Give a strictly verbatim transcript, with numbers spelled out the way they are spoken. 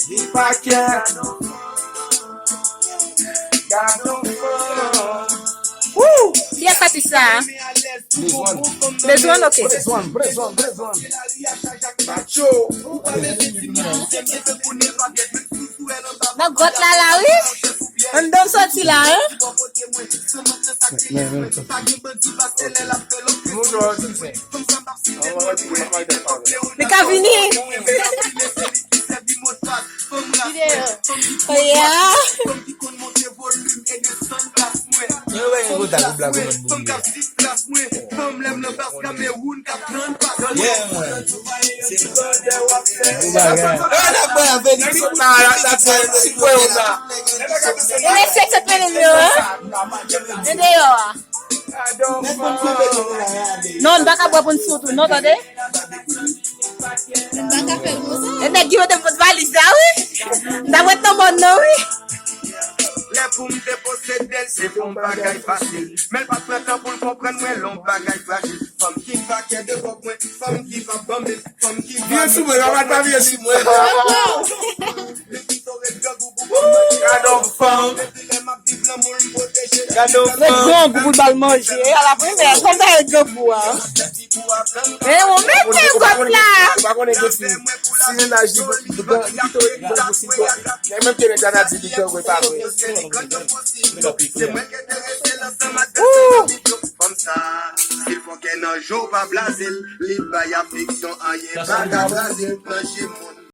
Li pa kè. Gadon fanm. Woo! Kiyès atis sa a? Bezwen. Bezwen, ok. Bezwen, bezwen, bezwen. Macho. Nan gwòt la la wi. Anndan m soti la, hein? Li ka vini. Videyo. Oh yeah. E mesye k sot mennen m yo, hein? E deyò a. Non, n pa ka bwè pou n sou tou, non, tande? E nèg yo te pot valiz la, wi. M ta wè nan mòn nan, wi. Lè pou m te posede l, se te yon bagay fasil. Men l pa t pran tan pou l konprann mwen, lè yon bagay frajil. Fanm ki pa kè de kòk mwen, fanm ki pa ban m, fanm ki pa. Vye sou mwen, pa mal pa vye sou mwen. Gadon fanm. Gadon fanm. Met grangou pou l ba l manje. E a la premyè, kòm sa e grangou a. E ou mete gwòt la. Ou pa konnen gen fi. Si mennaj li, li pito ret grangou si gwòt. Nèg menm te nèg la di li grangou e pa vre. Fanm sa, si l fòkè nan je w pa blaze l, li bay afeksyon, anyen pa ka kraze l, manje moun.